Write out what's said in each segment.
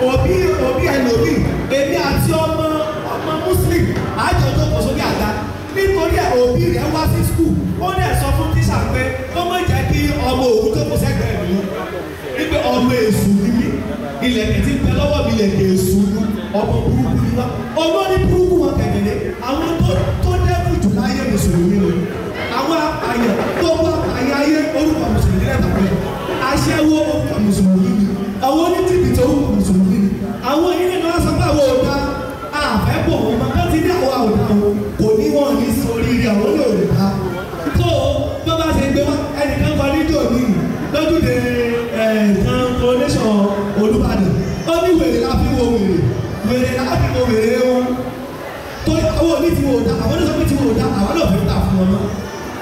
Òbí òbí ẹlòmíì, èmi àti ọmọ ọmọ Muslim àjọ jókòó sórí àga. Nítorí ẹ̀ òbí rẹ̀ wá sí school, ó dẹ̀ sọ fún tíṣà pé kó má jẹ́ kí ọmọ òun jókòó sẹ́gbẹ̀ẹ́ mi wípé ọmọ èṣù ni mí, ilẹ̀kẹ̀ tí ń bẹ lọ́wọ́ mi ilẹ̀kẹ̀ èṣù ni, ọmọ burúkú ni wá. Olórí burúkú wọn kẹ̀kẹ́lé, àwọn tó dẹ́kun jù láyé mùsùlùmí ni. Àwọn apààyàn tó wá apààyàn ayé orúkọ mùsùlùmí lẹ́tà pé aṣẹ́wó orúkọ mùsùlùmí ni, àwọn onítìbìtì orúkọ mùsùlùmí ni. Àwọn ilé náà sọ pé àwọn ọ̀dà àfẹ́ bọ̀ wọn máa kán ti ní àwọn ọ̀dà wọn kò ní wọn ní sóríire àwọn ní òrùka. Tó bá bá ṣe gbé wá ẹnìkan kan níjò ní lójúde ẹ̀ẹ̀kan coronation Olúbàdàn, ó ní wèrè la fi wo wèrè, wèrè la fi wo wèrè wọn. Torí àwọn òní ti wò dá, àwọn oníṣọ́ pé ti wò dá, àwọn náà fẹ́ tà fún wọn mọ́.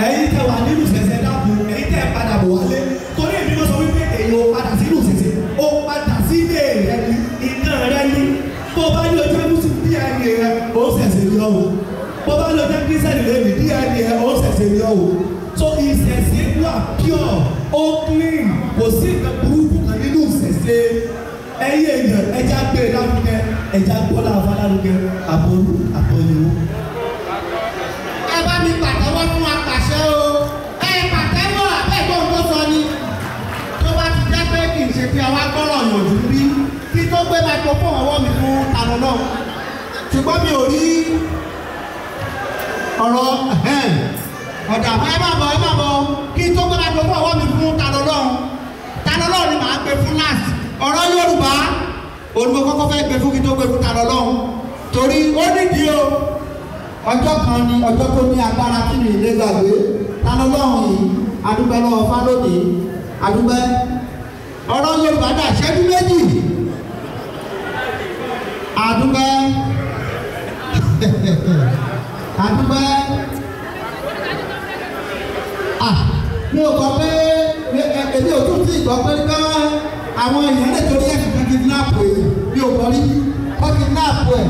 Ẹ̀yin tẹ́ wà nínú ṣẹ̀ṣẹ̀ dákun, ẹ̀yin tẹ́ padà bọ̀ wálé. Torí èmi ló sọ wípé èyí ò padà sínú ṣẹ̀ṣẹ̀, ó padà sílé rẹ ni, nǹkan rẹ ni. Bó bá ní ọjọ́ mùsùlùmí DNA rẹ, ó ṣẹ̀ṣẹ̀ ní ọ̀wọ̀. Bó bá ní ọjọ́ kírísítẹ́nì lẹ́nu DNA rẹ, ó ṣẹ̀ṣẹ̀ ní ọ̀wọ̀. So ìṣẹ̀ṣẹ̀ wà pure, ó clean, kò sí nǹkan burúkú kan nínú ìṣẹ̀ṣẹ̀. Ẹ̀yin èèyàn, ẹja gbé lárugẹ, ẹja gbọ́lá afá lárugẹ, àbọ̀rú àbọ̀yẹ̀wò. Ẹ bá mi pàtẹ́wọ́ fún apàṣẹ o, ẹ pàtẹ́wọ́ abẹ́gbọ́n tó sọ ni. Tó bá ti jẹ́ pé kì í ṣe pé àwa gbọ́rọ̀ yànjú bí kí tó gbé microphone ọwọ́ mi fún tànà náà. Ṣùgbọ́n mi ò rí ọ̀rọ̀ ọ̀dà ẹ má bọ̀ ẹ má bọ̀ kí tó gbé microphone ọwọ́ mi fún tànà náà. Tànà náà ni màá gbé fún last. Ọ̀rọ̀ Yorùbá olùkọ́ kọ́kọ́ fẹ́ gbé fún kí tó gbé fún tànà náà. Torí ó nídìí o. Ọjọ́ kan ni ọjọ́ tó ní agbára tí mi lè gbàgbé. Tànà lọ́hùn yìí, adúpẹ́ lọ́wọ́ Fálódé, adúpẹ́. Ọ̀rọ̀ Yorùbá dà ṣẹ́jú méjì. Adúpẹ́. Adúpẹ́. Mi ò gbọ́ pé èmi ò tún tí gbọ́ pé ká àwọn èèyàn lè torí ẹ̀sùn kan kidnap èyí. Mi ò gbọ́ rí kọ́ kidnap ẹ̀.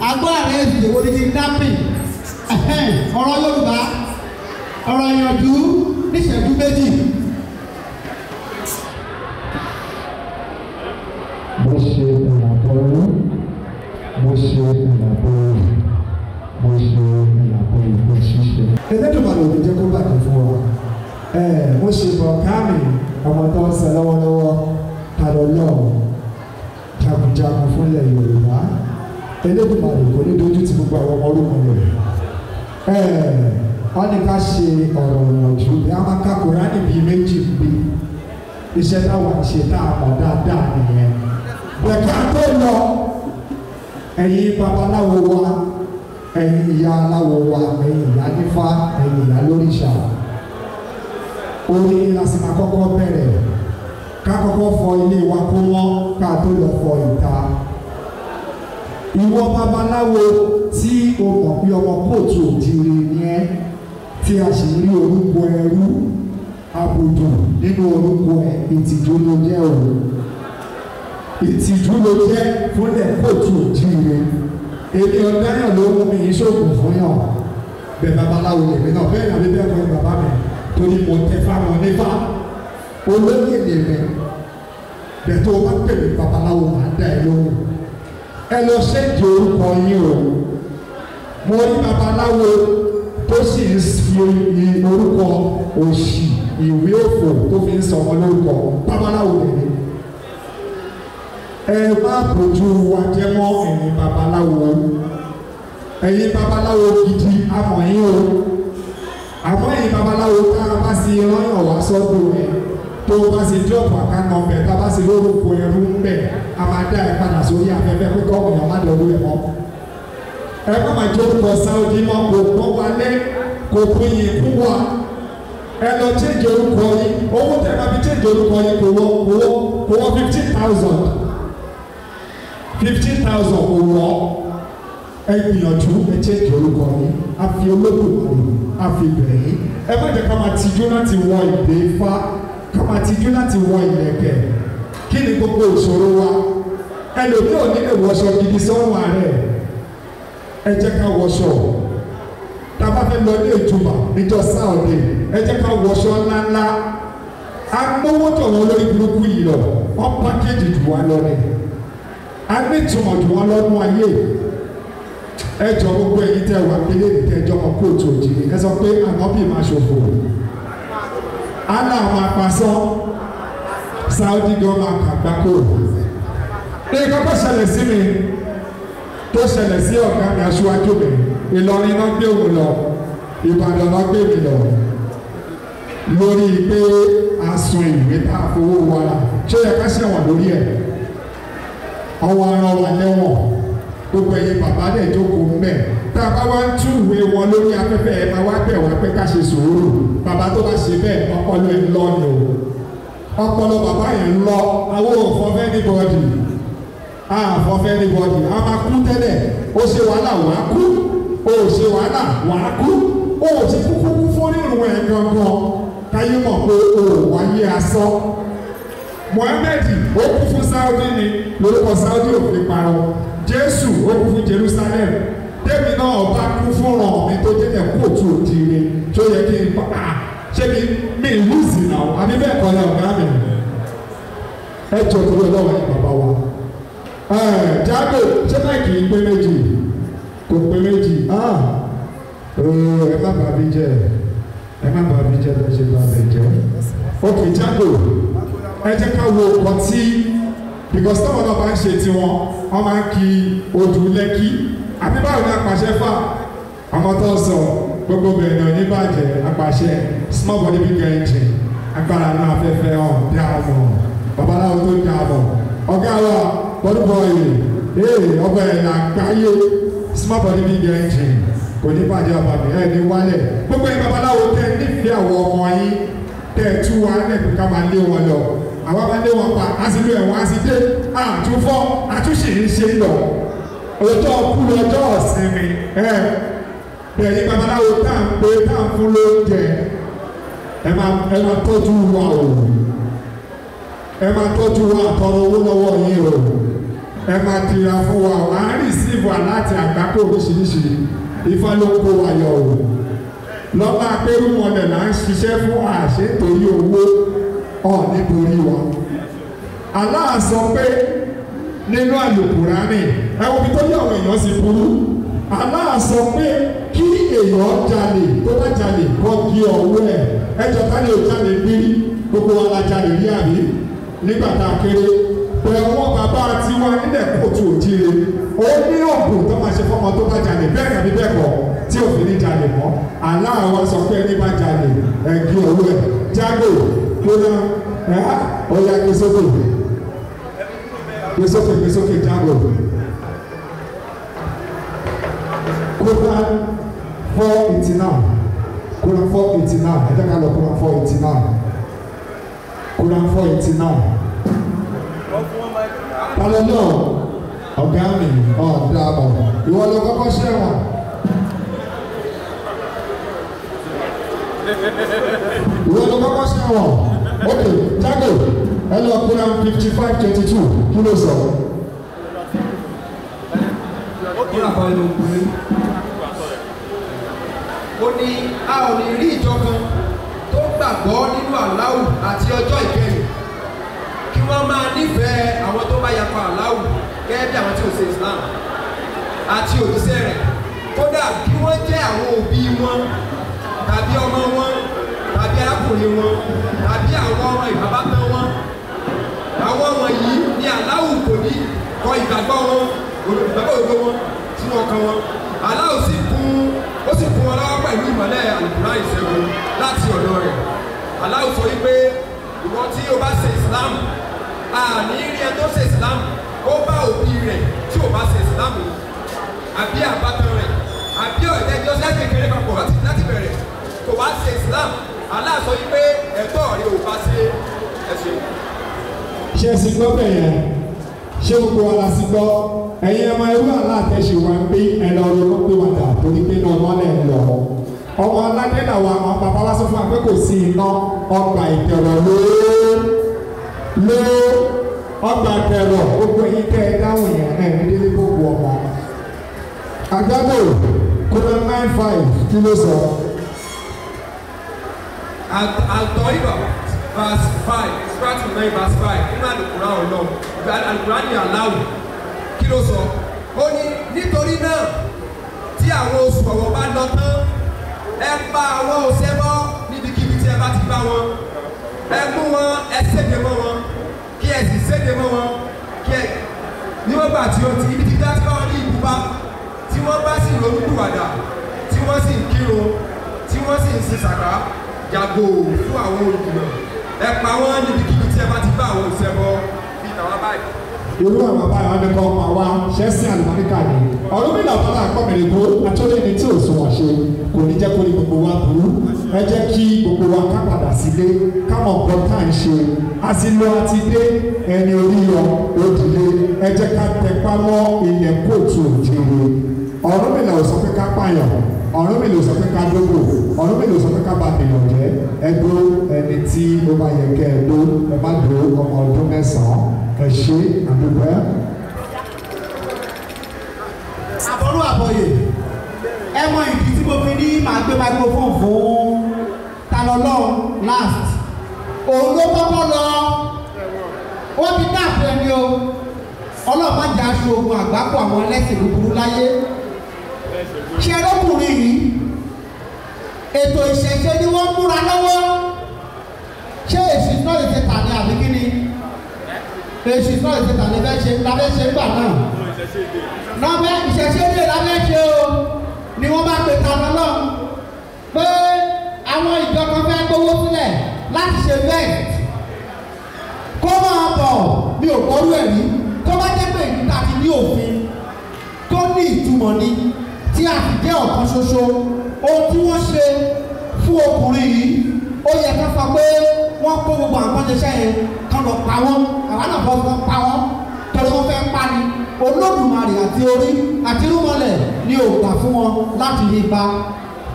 Agbára rẹ̀ sì wo ni kidnapping. Ọ̀rọ̀ Yorùbá, ọ̀rọ̀ ìyànjú níṣẹ́jú méjì. Mo ṣe ìrànbọ̀rú, mo ṣe ìrànbọ̀rú, mo ṣe ìrànbọ̀ ìgbẹ́ ṣíṣe. Elédùmarè ò ní jẹ́ kó bàjẹ́ fún wa. Mo ṣe bọ̀kámì ọmọ tó ń sọ lọ́wọ́lọ́wọ́ Tàlọ́ lọ́ọ̀ jagunjagun fúnlẹ̀ Yorùbá. Elédùmarè kò ní dojú ti gbogbo àwọn ọmọ orúkọ rẹ̀. Wọ́n ní ká ṣe ọ̀rọ̀ ìyànjú bí a máa ka Kùránì bíi méjì bí iṣẹ́ táwa ń ṣe tá a mọ̀ dáadáa nìyẹn. Bẹ̀ka tó lọ, ẹ̀yin babaláwo wa, ẹ̀yin ìyá aláwo wa, ẹ̀yin ìyá nífá, ẹ̀yin ìyá lóríṣà. Orí la sì máa kọ́kọ́ bẹ̀rẹ̀. Ká kọ́kọ́ fọ ilé wa kó mọ́ ká tó lọ fọ ìta. Ìwọ babaláwo tí o mọ̀ pé ọmọ kóòtù òjìrì ni ẹ́, tí a sì rí orúkọ ẹrú àbùdù nínú orúkọ ẹ̀, ìtìjú ló jẹ́ òun. Ìtìjú ló jẹ́ fúnlẹ̀ kóòtù òjìrì. Èmi ọ̀dáyàn ló mú mi ìṣògùn fún yàn. Bẹ́ẹ̀ babaláwo lèmi náà, bẹ́ẹ̀ nàbí bẹ́ẹ̀ kọ́ ni bàbá mi, torí mo tẹ fáwọn onífá. Olóyè lèmi, bẹ́ẹ̀ tó o bá pè mí babaláwo màá dá ẹ lóhùn. Ẹ lọ ṣéǹjì orúkọ yín o. Mo rí babaláwo tó sì ń fi orúkọ òṣì ìwé òfò tó fi ń sọmọ lórúkọ babaláwo lèmi. Ẹ má bójú wa jẹ́ mọ́ ẹ̀yin babaláwo. Ẹ̀yin babaláwo gidi amọ̀ yín o. Àmọ́ ẹ̀yin babaláwo tá a bá sì rányàn wá sọ́dọ̀ ẹ̀ tó o bá sì dọ́ọ̀pù àkànnà ọbẹ̀ tá a bá sì lórúkọ ẹrú ń bẹ̀ a máa dá ẹ padà sórí afẹ́fẹ́ pé kọ́ ọ̀yàn má dọ̀rú ẹ̀ mọ́. Ẹ má máa jórúkọ Sáúdí mọ́, kò pọ́n wa lé, kò pín yín kú wa. Ẹ lọ change orúkọ yín, owó tẹ́ máa fi change orúkọ yín kò wọ́ 15,000. 15,000 kò wọ́. Ẹ gbìyànjú ẹ change orúkọ yín, a fi Olódùmarè, a fi bẹ̀ yín. Ẹ má jẹ́ ká máa tijú láti wọ ìdè Ifá, ká máa tijú láti wọ ìlẹ̀kẹ̀. Kí ni gbogbo ìṣòro wa? Ẹlòmíì ò ní lè wọṣọ gidi sọ́run ààrẹ. Ẹ jẹ́ ká wọṣọ. Tá a bá fẹ́ lọ ní ìjùmọ̀ níjọ́ Sáọ̀dẹ̀, ẹ jẹ́ ká wọṣọ ńláńlá. Agbowó tọ̀wọ́ lórí burúkú yìí lọ, wọ́n pákéjì jù wá lọ ni. A ní ìtumọ̀ jù wọ́n lọ́nú ayé. Ẹ jọ gbogbo ẹ̀yin tẹ́ wà pélé nìkẹ́ ẹjọ́ ọmọ kóòtù òjìrì. Ẹ sọ pé ànábì máa ṣòfò. Allah máa pasán, Saudi gan máa kàgbákò. Ní kọ́kọ́ ṣẹlẹ̀ sí mi, tó ṣẹlẹ̀ sí ọ̀gá mi aṣíwájú mi, Ìlọrin náà gbé òun lọ, Ìbàdàn náà gbé mi lọ. Lórí pé a sun ìwé tá a fowó wa rà, ṣé yẹ ká ṣẹ̀wọ̀n lórí ẹ̀? Ọwọ́ ara wa lẹ́wọ̀n, gbogbo ẹ̀yin bàbá dẹ̀ jókòó mbẹ̀. Tá a bá wá ń tú ìwé wọn lórí afẹ́fẹ́ ẹ̀ máa wá bẹ̀ wá pé ká ṣe sùúrù. Bàbá tó bá ṣe bẹ́ẹ̀ ọpọlọ ẹ̀ ń lọ ni o. Ọpọlọ bàbá yẹn ń lọ, àwọn ò fọ́ anybody. A fọ́ anybody, a máa kú tẹ́lẹ̀, ó ṣe wàhálà wàá kú, ó ṣe wàhálà wàá kú, ó ṣe kúkú kú fún ìrùn ẹ̀ gangan. Káyé mọ̀ pé o wáyé asán. Mohammed ó kú fún Saudi ni lórúkọ Saudi ò fi parọ́. Jésù ó kú fún Jerusalem. Tẹ́mi náà bá kú fún ràn mí tó jẹ́ ẹ̀ kóòtù òjìire tó yẹ kí n pa á ṣé kí mi lùsì náà àbí bẹ́ẹ̀ kọ́ ni ọ̀gá mi. Ẹ jọ torí ọlọ́wọ́ yìí bàbá wa. Jágò ṣé náà kì í pé méjì? Kò pé méjì. Ẹ má bàa bí jẹ́ ẹ má bàa bí jẹ́ bẹ́ẹ̀ ṣe bá bẹ́ẹ̀ jẹ́. Ok Jágò ẹ jẹ́ ká wo ọkọ̀ tí because táwọn náà bá ń ṣe tiwọn wọ́n máa ń kí odù Lẹ́kí àbí báwo ni apàṣẹ fà àwọn tó ń sọ gbogbo bẹ̀rẹ̀ náà ní bàjẹ́ apàṣẹ small body big engine agbára náà afẹ́fẹ́ ọ̀ dá mọ̀ babaláwo tó dá mọ̀ ọ̀gá wa bọ́dún bọ́ọ̀yì ee ọba ẹ̀ là gbáyé small body big engine kò ní bàjẹ́ ọba mi ẹ̀ ní wálẹ̀ gbogbo ẹ̀ babaláwo tẹ nífẹ̀ẹ́ àwọn ọmọ yín tẹ tú wa lẹ́kùn ká máa lé wọn lọ àwa máa lé wọn pa á sì lé ẹ̀wọ̀n á sì dé àtúfọ́ àtúnṣe ń ṣe lọ ọjọ́ kú lọ́jọ́ ọ̀sìnmi ẹ̀ bẹ̀rẹ̀ babaláwo tá à ń pè tá à ń fún lóúnjẹ ẹ máa tọ́jú wa o ẹ máa tọ́jú wa àtọrọ owó lọ́wọ́ yín o ẹ máa tira fún wa o à ń rìsíìfù aláàtì àgbákò oríṣiríṣi Ifá ló ń kó wa yọ o lọ́ba apẹ́rùmọ̀lẹ̀ là ń ṣiṣẹ́ fún àṣẹ torí owó ọ̀ nítorí wa. Allah sọ pé nínú àlùkùránì ẹ wo bí tó yẹ àwọn èèyàn sì burú. Allah sọ pé kí èèyàn jalè tó bá jalè kọ́ gé ọwọ́ ẹ̀ ẹjọ́ ká lè jalè bí gbogbo wa la jalè rí àbí nígbà tá a kéré pẹ̀lú wọn bàbá tiwa nílẹ̀ kóòtù òjìire ó ní òògùn tó máa ṣe fọ́mọ tó bá jalè bẹ́ẹ̀ tàbí bẹ́ẹ̀ kọ́ tí òfin ní jalè mọ́. Allah wa sọ pé ẹni bá jalè ẹ gé ọwọ́ ẹ̀ jágò kóná ẹ ó yá gbé sókè gbé sókè gbé sókè jágò kóná 489 kóná 489 ẹ jẹ́ ká lọ kóná 489 kóná 489 palọ́lọ́ ọ̀gá mi ọ̀dà àbọ̀ ìwọ ló kọ́kọ́ ṣẹ̀wọ̀n. Ìwọ ló kọ́kọ́ ṣẹ̀wọ̀n. Ok Jago ẹ lọ kóná 55:22 kí ló sọ. Ó ní a ò ní rí ìjọ kan tó gbàgbọ́ nínú Àláwù àti ọjọ́ ìkẹyìn kí wọ́n máa nífẹ̀ẹ́ àwọn tó bá yapa Àláwù gẹ́gẹ́ bí àwọn tí ò ṣe Islam àti òjíṣẹ́ rẹ̀ kódà kí wọ́n jẹ́ àwọn òbí wọn tàbí ọmọ wọn tàbí arákùnrin wọn tàbí àwọn ọmọ ìbábátán wọn. Àwọn wọ̀nyí ni Àláwù kò ní kọ ìgbàgbọ́ wọn ìgbàgbọ́ òdodo wọn sínú ọkàn wọn. Àláwù sì kún ó sì fún wọn lọ́wọ́ pẹ̀lú ìmọ̀lẹ̀ àlùkùránì ìṣẹ́gun láti ọ̀dọ̀ rẹ̀. Àláwù sọ wípé ìwọ tí o bá ṣe Islam àní rí ẹ tó ṣe Islam ó bá òbí rẹ̀ tí ò bá ṣe Islam àbí àbátan rẹ̀ àbí ọ̀rẹ́ ẹjọ́ sí láti kékeré papọ̀ láti bẹ̀rẹ̀ kò bá ṣe Islam. Allah sọ wípé ẹ̀tọ́ rẹ̀ ò bá ṣe ẹ̀ṣẹ̀. Ṣé ẹ sì gbọ́ bẹ́ẹ̀ yẹn? Ṣé gbogbo wa la sì gbọ́? Ẹ̀yin ọmọ irú aláàtẹ̀ṣe wa ń gbé ẹ lọ ronú pé wà dà torí pé náà mọ́lẹ̀ ń lọ. Ọmọ aládé làwọn àwọn bàbá wa sọ fún wa pé kò sí iná ọgbà ìtẹ̀rọ̀ ló ọgbà ìtẹ̀rọ̀ gbogbo ẹ̀yin tẹ́ ẹ dáhùn yẹn ẹ̀ ní délé gbogbo ọmọ. Àgbàdo kóná 95 kí ló sọ? Àtọ̀ ibà verse 5, Suratu 9 verse 5, nínú Àlùkùránì Ọlọ́run, Àlùkùránì Aláwù, kí ló sọ? Ó ní nítorí náà tí àwọn oṣù ọ̀wọ̀ bá lọ tán, ẹ pa àwọn òṣèbọ níbikíbi tí ẹ bá ti bá wọn, ẹ mú wọn, ẹ séde mọ́ wọn, kí ẹ sì séde mọ́ wọn, kí ẹ níwọ̀n gbà tí ó ti ibi tí dá tí bá wọn ní ibùba, tí wọ́n bá sì ronúpìwàdà, tí wọ́n sì ń kírun, tí wọ́n sì ń sin sàká, yàgò fún àwọn olùdùnà, ẹ pa wọ́n níbikíbi tí ẹ bá ti bá àwọn òṣèbọ bíi tàwa báyìí. Irú àwọn báyìí wọn ní kọ́ máa wá ṣẹ́sìn àlùbáríkà ni Ọ̀rúnmìlà ọ̀tọ́lá àkọ́mìnrin atọ́lé ni tí ò sùn wọ́n ṣe kò ní jẹ́ kó ní gbogbo wa burú. Ẹ jẹ́ kí gbogbo wa ká padà sílé ká mọ̀ nǹkan tá à ń ṣe. Àti lọ àti dé ẹni orí yọ òdìlé. Ẹ jẹ́ ká tẹpá mọ́ ilẹ̀ kóòtù òjìrè. Ọ̀rúnmìlà ò sọ pé ká pààyàn, Ọ̀rúnmìlà ò sọ pé ká dógò, Ọ̀rúnmìlà ò sọ pé ká bà tèèyàn jẹ́. Ẹ dó ẹni tí ó bá yẹ kẹ́ ẹ dó, ẹ má dó ọmọ ọdún mẹ́sàn-án. Ẹ ṣé àdúgbò. Àbọ̀rú àbọ̀yè, ẹ mọ ìdí tí mo fi ní màá gbé microphone fún Talọ́lọ́run last. Òun ló kọ́kọ́ lọ, ó ti dáàbò ẹni o. Ọlọ́run má jẹ́ aṣọ ogun àgbákò àwọn ẹlẹ́sìn búburú láyé. Ṣé ẹlọ́kùnrin yìí, ètò ìṣẹ̀ṣe ni wọ́n múra lọ́wọ́. Ṣé èsì náà lè ṣe tà ní àbí kí ni? Èsì náà lè ṣe tà ní lábẹ́ ṣe gbà náà. Lábẹ́ ìṣẹ̀ṣe lè lábẹ́ ṣe o, ni wọ́n bá pe Talọ́lọ́run pé àwọn ìjọ kan fẹ́ gbowó sílẹ̀ láti ṣe vest. Kó máa bọ̀, mi ò gbọ́rú ẹ̀ rí. Tó bá jẹ́ pé ìlú ta ti ní òfin tó ní ìtumọ̀ ni, tí a sì jẹ́ ọ̀kan ṣoṣo, ohun tí wọ́n ṣe fún ọkùnrin yìí, ó yẹ ká sọ pé wọ́n kó gbogbo àwọn ṣiṣẹ́ yẹn kán lọ pa wọ́n, àwa náà fọ́ wọn pa wọ́n, torí wọ́n fẹ́ pa ni. Olódùmarè àti orí àti irúnmọlẹ̀ ni ò gbà fún wọn láti rí ipa.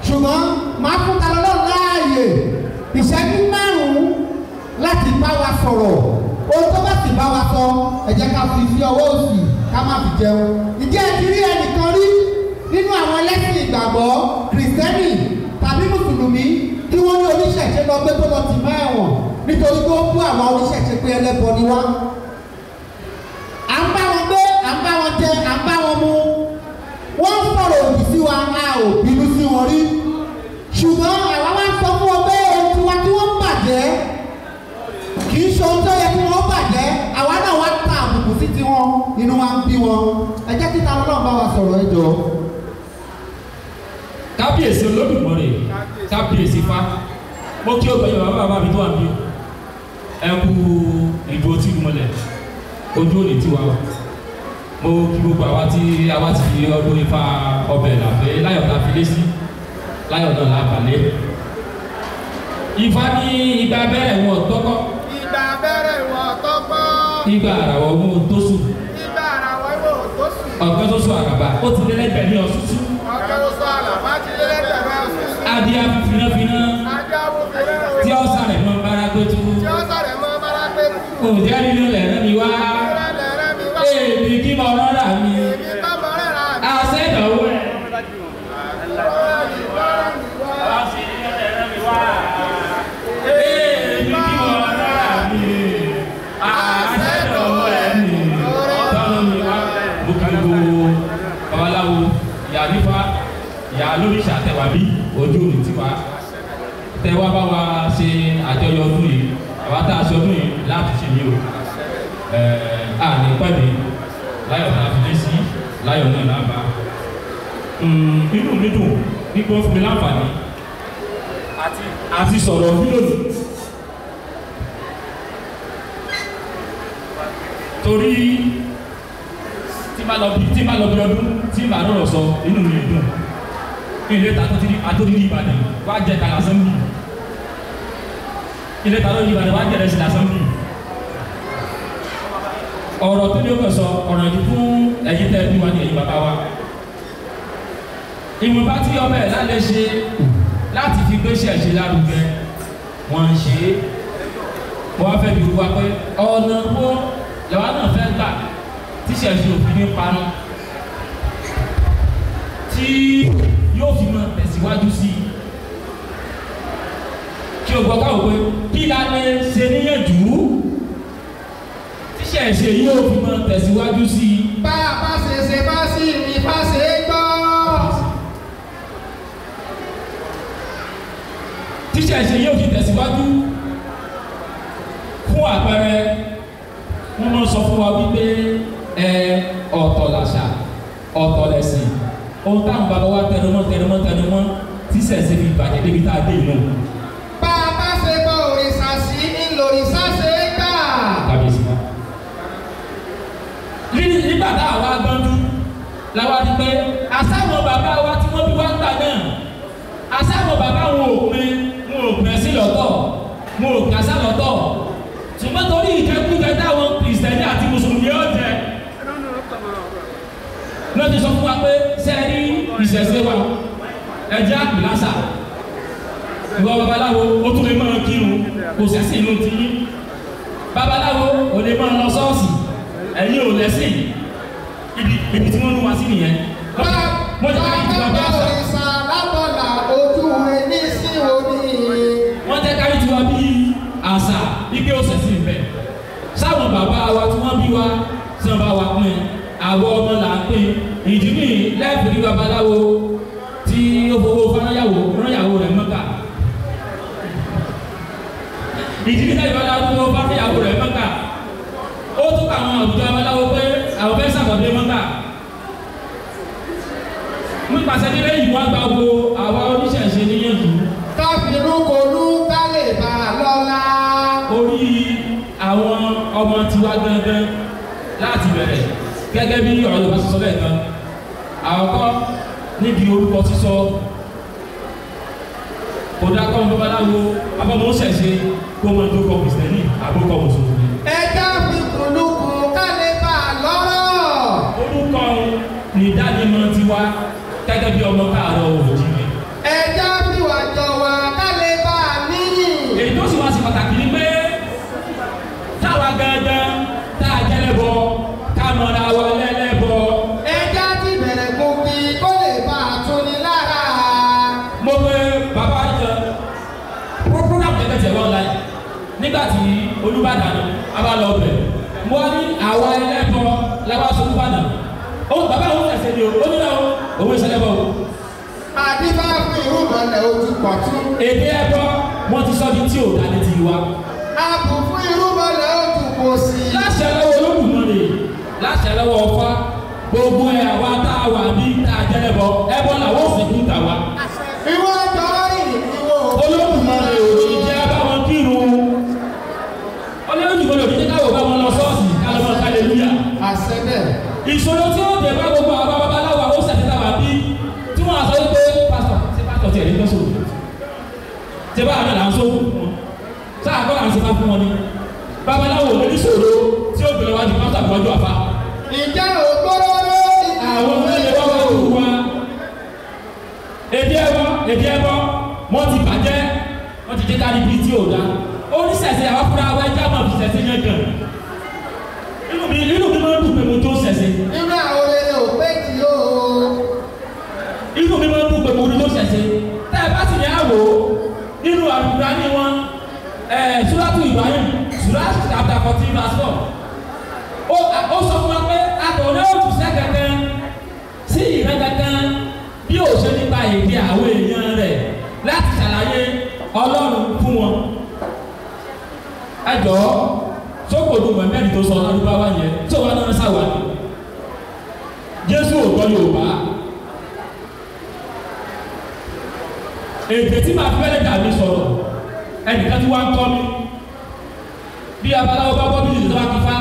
Ṣùgbọ́n màá fún Talọ́lọ́run láàyè ìṣẹ́jú márùn-ún láti bá wa sọ̀rọ̀. Ohun tó bá sì bá wa sọ, ẹ jẹ́ ká fi sí ọwọ́ òsì ká má fi jẹun. Ǹjẹ́ ẹ ti rí ẹnìkan rí nínú àwọn ẹlẹ́sìn ìgbàgbọ́ Kìrìsìtẹ́nì tàbí Mùsùlùmí tí wọ́n ní oníṣẹ̀ṣe lọ gbé tó lọ tì mọ́ ẹ̀wọ̀n nítorí pé ó bú àwọn oníṣẹ̀ṣe pé ẹlẹ́bọ ni wá? À ń bá wọn gbé, à ń bá wọn jẹ, à ń bá wọn mu. Wọ́n ń sọ̀rọ̀ òdì sí wa, a ò bínú sí wọn rí. Ṣùgbọ́n àwa máa ń sọ fún wọn pé ohun tiwa tí wọ́n ń bàjẹ́ kì í ṣe ohun tó yẹ kí wọ́n bàjẹ́. Àwa náà wá ta àbùkù sí tiwọn, inú wa ń bí wọn. Ẹ jẹ́ kí Talọ́lọ́run bá wa sọ̀rọ̀, ẹ jọ̀ọ́. Kábíyèsí Olódùmarè, kábíyèsí Ifá, mo kí ó gbẹ̀yìn bàbá bàbá mi tó wà bí ẹ kú ìdúró tí mo lẹ̀ ojú òní tiwa o. Mo kí gbogbo àwa tí àwa ti fi ọdún Ifá ọbẹ̀ làfẹ́ láyọ̀ tá a fi lé sí láyọ̀ náà là balẹ̀. Ifá ní igba abẹ́rẹ́ wọn tọ́kọ́. Igba abẹ́rẹ́ wọn tọ́kọ́. Igba àràwọ̀ wọn tó sùn. Igba àràwọ̀ wọn tó sùn. Ọ̀kan tó sùn àràbà ó ti lé lẹ́gbẹ̀ẹ́ ní ọ̀ṣunṣun. Ọ̀kan tó sùn àràbà ti lé lẹ́gbẹ̀ẹ́ ọ̀ṣunṣun. Adíá fífináfiná. Adíá fífináfiná. Tí ó sàrẹ̀ mọ́ bára gbẹ́tú. Tí ó sàrẹ̀ mọ́ bára gbẹ́tú. Òjẹ́ nínú lẹ̀rẹ́ mi wá. Èmi kí mo rọ́ra mi. Èmi kọ́ mo rọ́ra mi. Àṣẹ ìdánwò ẹ̀. Èmi kí mo rọ́ra mi. Àṣẹ ìdánwò ẹ̀ mi. Tọ́lọ́ mi wá. Mo kí gbogbo babaláwo, ìyá nífa, ìyá lóríṣà tẹwà bí ojú òní tiwa. Tẹwà bá wa ṣe àjọyọ̀ ọdún yìí, àwa tá a ṣe ọdún yìí láti ṣe mí o. Àní pẹ̀lú láyọ̀ tá a fi lé sí láyọ̀ náà lába. Inú mi dùn nígbà fún mi láǹfààní àti sọ̀rọ̀ bí lónìí. Torí tí bá lọ bí ọdún tí bá rọrọ̀ sọ inú mi dùn. Ilé ta tó ti ní Ìbàdàn wá jẹ ta lásán bì. Ilé ta tó ní Ìbàdàn wá jẹ rẹsì lásán bì. Ọ̀rọ̀ tó ní ó kàn sọ ọ̀rọ̀ yìí fún ẹ̀yin tẹ́ bí wa ní ẹ̀yin bàbá wa. Ìwọ̀nba tí ọbẹ̀ lálẹ́ ṣe láti fi gbéṣẹ́ ṣe lárugẹ wọ́n ń ṣe é. Wọ́n á fẹ́ bí wá pé ọ̀nà wo làwa náà fẹ́ gbà tíṣẹ̀ ṣe òfin ní parun tí yóò fi máa tẹ̀síwájú sí i. Kí kí o gbọ́ káwọ́ pé kí la lè ṣe níyànjú tíṣẹ̀ ṣe yóò fi máa tẹ̀síwájú sí i. Bá a bá ṣe ṣe bá sí ni bá ṣe é gbọ́. Tíṣẹ̀ ṣe yóò fi tẹ̀síwájú. Fún àpẹẹrẹ, wọ́n máa ń sọ fún wa wípé ẹ ọ̀tọ̀ làṣà, ọ̀tọ̀ lẹ̀sìn. Ohun táwọn bàbá wa tẹnumọ́ tẹnumọ́ tẹnumọ́ tíṣẹ̀ ṣe fi bàjẹ́ débi tá a dé inú. Bá a bá ṣe bọ òrìṣà sí ńlòrìṣà ṣe é gbà. Kábíyèsí wa. Nígbà tá àwa gbọ́njú làwa ti pé àsáwọn bàbá wa tí wọ́n bí wá gbà náà, àsáwọn bàbá wọn ò pin, wọn ò pin sí lọ́tọ̀, wọn ò kàṣà lọ́tọ̀. Ṣùgbọ́n torí ìjẹkújẹ táwọn kìrìsìtẹ́nì àti mùsùlùmí yóò jẹ, ló ti sọ fún wa pé ṣé ẹ rí ìṣẹ̀ṣe wa, ẹ jẹ́ àpìlásà. Ìwọ babaláwo, ó tún lè máa kírun, kò sẹ́sìn inú ti yín. Babaláwo ò lè máa lọ ṣọ́ọ̀ṣì, ẹ̀yin ò lẹ́sìn. Ibi tí wọ́n ń wá sí nìyẹn. Bá a bá bá òrìṣà lábọ̀là ojú rẹ̀ ní sí òní. Wọ́n jẹ́ kárí tiwa bí àṣà ike ọ̀sẹ̀ sí ibẹ̀. Sáwọn bàbá wa tí wọ́n bí wa tí wọ́n bá wa pín, àwọn ọmọ là ń pín. Ìdí nìyí lẹ́ẹ̀fì ní babaláwo tí ó fowó fáráyàwó rányàwó rẹ̀ mọ́kà. Ìdí nìyí lẹ́ẹ̀fì babaláwo tí ó fáráyàwó rẹ̀ mọ́kà. Ó tún kà àwọn àwùjọ babaláwo pé àwọn fẹ́ sàbọ̀dé mọ́kà. Nípasẹ̀ nílé ìwà gba gbogbo àwa oníṣẹ̀ṣe níyànjú. Ká finúkonú ká lè bá a lọ́lá. Orí àwọn ọmọ tiwa gangan láti bẹ̀rẹ̀ gẹ́gẹ́ bí ọ̀rọ̀ Yorùbá sísọ lẹ́ẹ̀kan. Àkọ́kọ́ níbi orúkọ sísọ kò dá kọ́ babaláwo abọ́mọ ṣẹ̀ṣe kó mọ tó kọ kìrìsìtẹ́nì àbókọ mùsùlùmí. Ẹ já fikùnlukùn ká lè bá a lọ́rọ̀. Orúkọ ní ìdánimọ̀ tiwa gẹ́gẹ́ bí ọmọ káàárọ̀ oòjíire. Ẹ já fìwà jọ wá ká lè bá a níyì. Èyí tó sì wá sí pàtàkì ni pé táwa gangan tá a jẹ́lẹ́bọ ká mọra wa lẹ́lẹ́bọ. Ẹ já ti bẹ̀rẹ̀ gòkè kó lè bá a tún ni lára. Mo pe bàbá yẹn program yẹn tẹ̀ wọ́n láyé nígbà tí Olúbàdàn a bá lọ bẹ̀. Mo wá ní àwa ẹlẹ́bọ làwa sọ Olúbàdàn. Ó bàbá òun ṣẹ̀ṣẹ̀ ni o, ó ní náà òun ìṣẹ̀lẹ̀ bọ̀ o. Àdìbá fún irúmọlẹ̀ ojú pọ̀tún. Èdè ẹbọ wọ́n ti sọ di tí ò dá létí wa. Àbù fún irúmọlẹ̀ ojú kò sí. Láṣẹ lọ́wọ́ Olódùmarè, láṣẹ lọ́wọ́ Ọfá, gbogbo ẹ̀ àwa tá a wà bí tá a jẹ́ lẹ́bọ, ẹbọ làwọn ò sì kú tà wá. Ìwọ jọ rìn ìwọ. Olódùmarè ò ní jẹ́ bá wọn kírun. Olódùmarè ò ní jẹ́ káwọ́ bá wọn lọ ṣọ́ọ̀ṣì ká lọ́ mọ́ hallelujah. Àṣẹ bẹ́ẹ̀. Ìṣòro tí ó dé bá gbogbo àwọn babaláwo àwọn òṣèlú táwa bí tí wọ́n á sọ wípé pásítọ̀ ṣé pásítọ̀ tiẹ̀ ní lọ́sọ̀rọ̀ ṣé báwa náà là ń sóògùn fún wọn sáà kọ́ là ń sọ́fà fún wọn ni babaláwo oníṣòro tí ó bẹ̀rẹ̀ wájú pásítọ̀ àbúwájú àfa. Ǹjẹ́ ògbóróró àwọn olóyè wá wá wù wá èdè ẹbọ èdè ẹbọ wọ́n ti bàjẹ́ wọ́n ti jẹ́ ká níbi tí ò dá oníṣẹ̀ṣẹ̀ àwọn fúnra wa ẹja mọ̀ fi ṣẹ̀ṣẹ̀ yẹn gan. Inú mi máa ń dùn pé mo tó ṣẹ̀ṣẹ̀. Inú àwọn olè ò pé kí o. Inú mi máa ń dùn pé mo tó ṣẹ̀ṣẹ̀. Tẹ́ ẹ bá sì ní àwò nínú àlùkùránì ní wọn Súrátù Ibrahim Súrátù chapter 14 verse 4. Ó sọ fún wa pé àtọ̀rẹ́ òjùṣẹ́ kankan sí ìran kankan bí ó ṣe nípa èdè àwọn èèyàn rẹ̀ láti ṣàlàyé Ọlọ́run fún wọn. Ẹ jọ̀ọ́ sókòdù mọ̀mẹ́rin tó sọ lárúbáwá yẹn tí òun náà sáwà ní Jésù ò gbọ́ Yorùbá. Èdè tí màá fẹ́lẹ́ dàbí sọ̀rọ̀ ẹnìkan tí wàá ń kọ́ mi bí abaláwo bá bọ́ bí ìdílé tó bá kí fá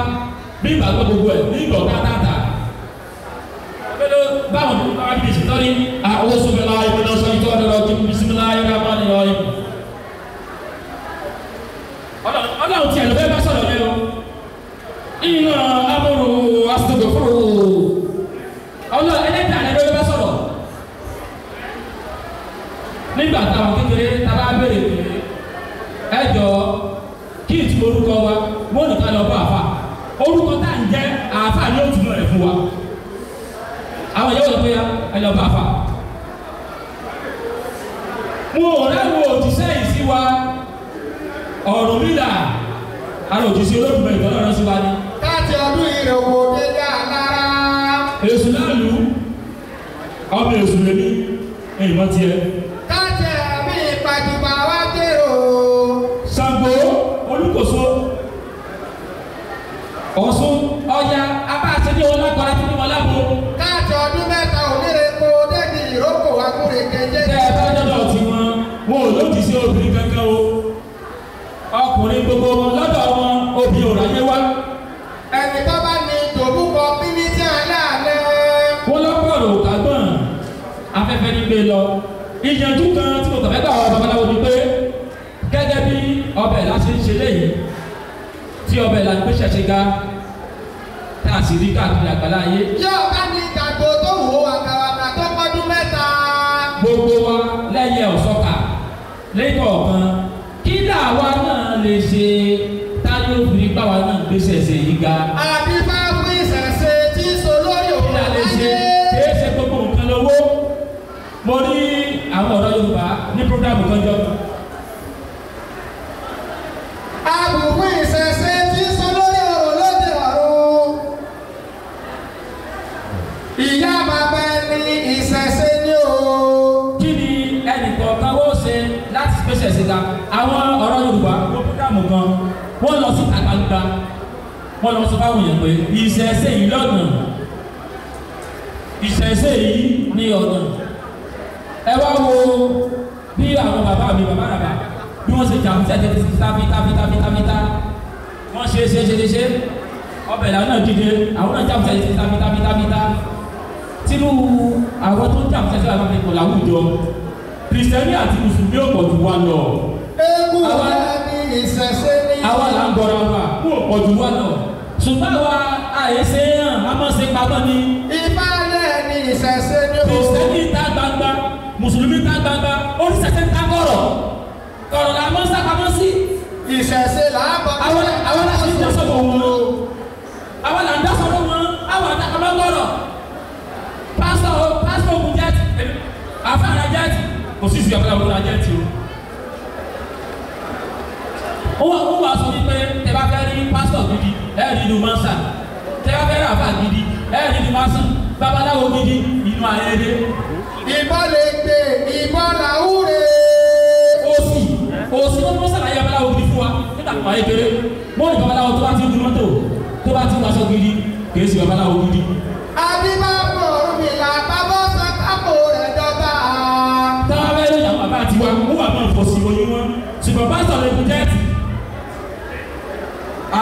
bí ìgbàgbọ́ gbogbo ẹ̀ ní ìgbọ̀ tátàtà pẹ̀lú báwọn tó bá bí ìṣètọ́ ní àwọn sọfẹ̀lá ìpínlẹ̀ sọ ìtọ́ ọ̀dọ̀dọ̀ kí bisimilá yọ̀rọ̀ máa ní ọ̀yìn. Ọlọ́run tiẹ̀ ló fẹ́ bá sọ̀rọ̀ yẹn o. Iná amúrù asọ̀gbọ̀fúrú. Ọlọ́run ẹlẹ́dàá rẹ̀ ló fẹ́ bá sọ̀rọ̀. Nígbà táwọn kékeré tá a bá béèrè pé ẹ jọ kí ìtumọ̀ orúkọ wa wọ́n nìkan lọ bá àfà. Orúkọ tá à ń jẹ́ àfà ni ó túmọ̀ rẹ̀ fún wa. Àwọn ìyàwó lọ pé ẹ lọ bá àfà. Mo ò rẹ́wọ̀ òjíṣẹ́ yìí sí wa Ọ̀rúnmìlà ara òjijì Olódùmarè tọ́lọ́ rán sí wa ni. Káàtì ọdún ìròwò délé alára. Èṣù láàlú ọmọ èṣù lèmi ẹ̀yìn mọ́ tiẹ̀. Káàtì ẹ̀mí ìpàjùbà wá dèrò. Ṣàngó Olúkòso Ọ̀ṣun Ọya abáṣe ní wọn lágbára tí wọn lágbo. Káàtì ọdún mẹ́ta onírèpo débi ìrókò akúre kẹjẹ. Tẹ́ ẹ bá dọ́dọ̀ tí wọn wọn ò lòdì sí obìnrin kankan o. Ọkùnrin gbogbo wọn lọ́dọ̀ wọn obìnrin ò ráyé wá. Ẹni tó bá ní tòbúkọ bíní tí aláàlẹ́. Wọ́n lọ́pọ̀ ọ̀rọ̀ òkàgbọ̀n afẹ́fẹ́ ní gbé lọ. Ìyànjú kan tí mo kàn fẹ́ gbà wọ́n babaláwo ni pé gẹ́gẹ́ bí ọbẹ̀ ìlà ṣe ń ṣe léyìí tí ọbẹ̀ ìlà ń gbé ṣẹ̀ṣẹ̀ ga tá a sì rí káàkiri àgbàlá ayé. Yóò bá ní ìgbàgbọ́ tó wò ó wàkàwàkà tó pọ́dún mẹ́ta. Gbogbo wa lẹ́yẹ ọ̀sọ́kà lẹ́kọ̀ọ̀kan kí làwa náà lè ṣe táyé òfin báwa náà gbé ṣẹ̀ṣẹ̀ yìí ga. Àbí bá fún ìṣẹ̀ṣe tí so lórí Kí òun la lè ṣe láyé. kìí ṣe gbogbo nǹkan lówó. Mo ní àwọn ọ̀dọ́ Yorùbá ní programu kan jọ. Àbùkù ìṣẹ̀ṣe tí so lórí ọ̀rọ̀ lóde ọ̀run. Ìyá bàbá ẹni ìṣẹ̀ṣe ni o. Kí ni ẹnìkọ̀ọ̀kan ó ṣe láti gbé ṣẹ̀ṣẹ̀ ga? Àwọn ọ̀rọ̀ Yorùbá ní programu kan wọ́n lọ síta gbangba wọ́n lọ sọ fáwọn èèyàn pé ìṣẹ̀ṣe yìí lọ́nà ìṣẹ̀ṣe yìí ní ọ̀nà. Ẹ wá wo bí àwọn bàbá mi bàbá ràbà bí wọ́n ṣe jà fún ṣẹ̀ṣẹ̀ táfi táfi táfi táfi tá wọ́n ṣe ṣe ṣe ṣe ṣe ọbẹ̀ làwọn náà dìde àwọn náà jà fún ṣẹ̀ṣẹ̀ táfi táfi táfi tá tínú àwọn tó ń jà fún ṣẹ̀ṣẹ̀ àwọn akẹ́kọ̀ọ́ láwùjọ Kìrìsìtẹ́nì àti Mùsùlùmí ò pọ̀ jù wá lọ. Eégún ẹni ìṣẹ̀ṣe ni. Àwa là ń gbọ́ra wa kú ò pọ̀ jù wá lọ. Ṣùgbọ́n àwa àìṣe hàn á mọ̀ ṣe pamọ́ ni. Ifá ẹni ìṣẹ̀ṣe ni o. Kìrìsìtẹ́nì ta gbangba Mùsùlùmí ta gbangba oníṣẹ̀ṣe ta kọ̀rọ̀ kọ̀rọ̀ là mọ́ sápamọ́ sí. Ìṣẹ̀ṣe là á bọ̀. Àwọn là ń dá sọ̀rọ̀ wọn àwọn là ń dá sọ̀rọ̀ wọn àwọn àtàkàmọ́ kọ̀rọ̀ pásítọ̀ ògùn jẹ́ẹ̀tì àfáàrà jẹ́ẹ̀tì kò sí ìsìnkú àbúrò jẹ́ẹ̀tì o. Ó wà sọ wípé tẹ bá fẹ́ rí pásítọ̀ gidi ẹ rí inú mọ́sà tẹ bá fẹ́ rí àfáà gidi ẹ rí inú mọ́sà babaláwo gidi inú ayẹyẹ. Ìbọn lè gbè ìbọn làwúre. Òsì òsì ló mọ́ sàlàyé babaláwo gidi fún wa nígbà tó wáyé kéré wọ́n ní babaláwo tó bá ti ń gun mọ́tò tó bá ti ń waṣọ gidi kìí ṣe babaláwo gidi. Adébábọ̀ Ọ̀rúnmìlà bábọ́ sọ́kápò rẹ̀ dọ́gba. Táwa bẹ́ẹ̀ ló yàwó bàbá àti wa wọ́n wà máa fòsì oyin wọn ṣùgbọ́n pásítọ̀ lè kun jẹ́ẹ̀tì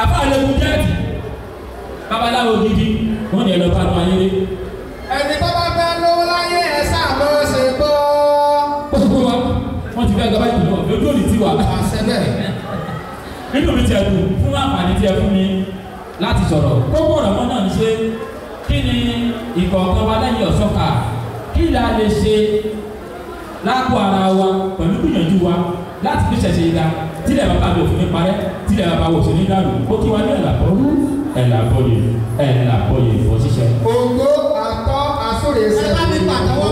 àfáà lè kun jẹ́ẹ̀tì babaláwo gidi wọ́n ní ẹ lọ bá nu ayé. Ẹni tó bá fẹ́ lówó láyé ẹ sáà mọ́ ṣe gbọ́. Ó sọ fún wa wọ́n ti fẹ́ gba báyìí náà lójú òní tiwa. Àṣẹ bẹ́ẹ̀. Nínú mi ti ẹ̀dùn fún àǹfààní tí ẹ fún mi láti sọ̀rọ̀ kókó ọ̀rọ̀ mọ́ náà ní ṣe kí ni ìkọ̀ọ̀kan wa lẹ́yìn ọ̀ṣọ́ka kí la lè ṣe lápò ara wa pẹ̀lú gbìyànjú wa láti fi ṣẹ̀ṣẹ̀ ìdá tílẹ̀ bàbá mi ò fi ní parẹ́ tílẹ̀ bàbá wo sì ní dàrú ó kí wa ní ẹ̀làbọ̀rú ẹ̀làbọ̀yè ẹ̀làbọ̀yè fọ́ ṣíṣe. Ògo àtọ́ àsúrè Ẹ bá mi pàtẹ́wọ́.